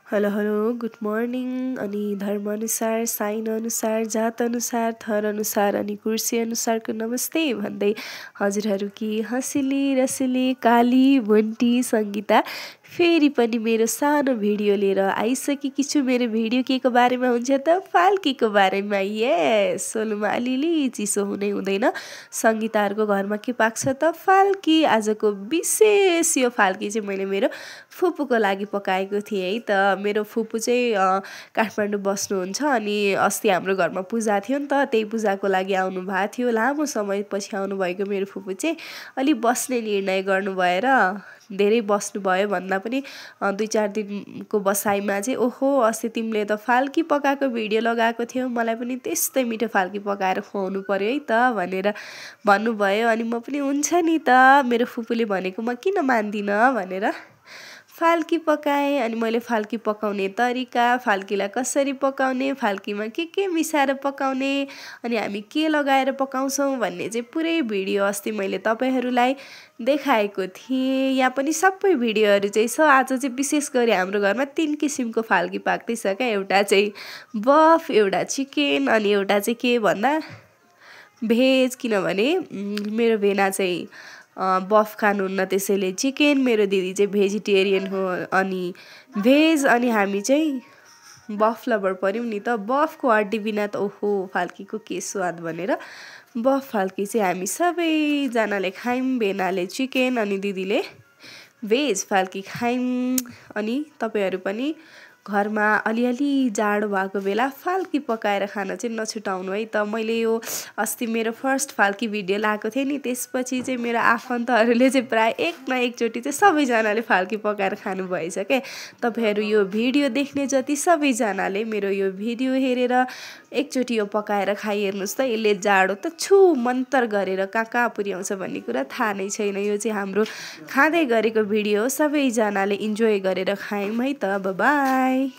Hello hello good morning अनि धर्मअनुसार sign अनुसार जात अनुसार थर अनुसार अनि कुर्सी अनुसारको नमस्ते भन्दै हजुरहरू कि हँसिली रसिली काली भुन्टी सङ्गीता फेरि पनि मेरो सानो भिडियो लिएर आइसकेकी छु। मेरो भिडियो के को बारेमा हुन्छ त फाल्कीको बारेमा। यस सोलुमा अलिअलि चिसो हुँदै हुँदैन सङ्गीताहरूको घरमा के पाक्छ त फाल्की। आजको विशेष यो फाल्की चाहिँ मैले मेरो फुपूको लागि पकाएको थिएँ है त। मेरो फुपू चाहिँ काठमाडौँ बस्नुहुन्छ अनि अस्ति हाम्रो घरमा पूजा थियो नि त, त्यही पूजाको लागि आउनु भएको थियो। लामो समयपछि आउनुभएको मेरो फुपू चाहिँ अलि बस्ने निर्णय गर्नुभएर धेरै बस्नुभयो भन्दा पनि 2-4 दिनको बसाइमा चाहिँ ओहो अस्ति तिमीले त फाल्की पकाएको भिडियो लगाएको थियौ, मलाई पनि त्यस्तै मिठो फाल्की पकाएर खुवाउनु पर्यो है त भनेर भन्नुभयो। अनि म पनि हुन्छ नि त, मेरो फुपूले भनेको म किन मान्दिनँ भनेर फाल्की पकाएँ। अनि मैले फाल्की पकाउने तरिका, फाल्कीलाई कसरी पकाउने, फाल्कीमा के मिसाएर पकाउने अनि हामी के लगाएर पकाउँछौँ भन्ने चाहिँ पुरै भिडियो अस्ति मैले तपाईँहरूलाई देखाएको थिएँ। यहाँ पनि सबै भिडियोहरू चाहिँ छ। आज चाहिँ विशेष गरी हाम्रो घरमा 3 किसिमको फाल्की पाक्दैछ क्या। एउटा चाहिँ बफ, एउटा चिकन अनि एउटा चाहिँ के भन्दा भेज, किनभने मेरो भेना चाहिँ बफ खानुहुन्न त्यसैले चिकन, मेरो दिदी चाहिँ भेजिटेरियन हो अनि भेज, अनि हामी चाहिँ बफ लभर पऱ्यौँ नि त। बफको हड्डी बिना त ओहो फाल्कीको के स्वाद भनेर बफ फाल्की चाहिँ हामी सबैजनाले खायौँ। भेनाले चिकन अनि दिदीले भेज फाल्की खायौँ। अनि तपाईँहरू पनि घरमा अलिअलि जाडो भएको बेला फाल्की पकाएर खान चाहिँ नछुटाउनु है त। मैले यो अस्ति मेरो फर्स्ट फाल्की भिडियो लगाएको थिएँ नि, त्यसपछि चाहिँ मेरो आफन्तहरूले चाहिँ प्राय एक न एकचोटि चाहिँ सबैजनाले फाल्की पकाएर खानुभएछ क्या। तपाईँहरू यो भिडियो देख्ने जति सबैजनाले मेरो यो भिडियो हेरेर एकचोटि यो पकाएर खाइहेर्नुहोस् त। यसले जाडो त छु मन्तर गरेर कहाँ पुर्याउँछ भन्ने कुरा थाहा नै छैन। यो चाहिँ हाम्रो खाँदै गरेको भिडियो हो, सबैजनाले इन्जोय गरेर खायौँ है त। बाई।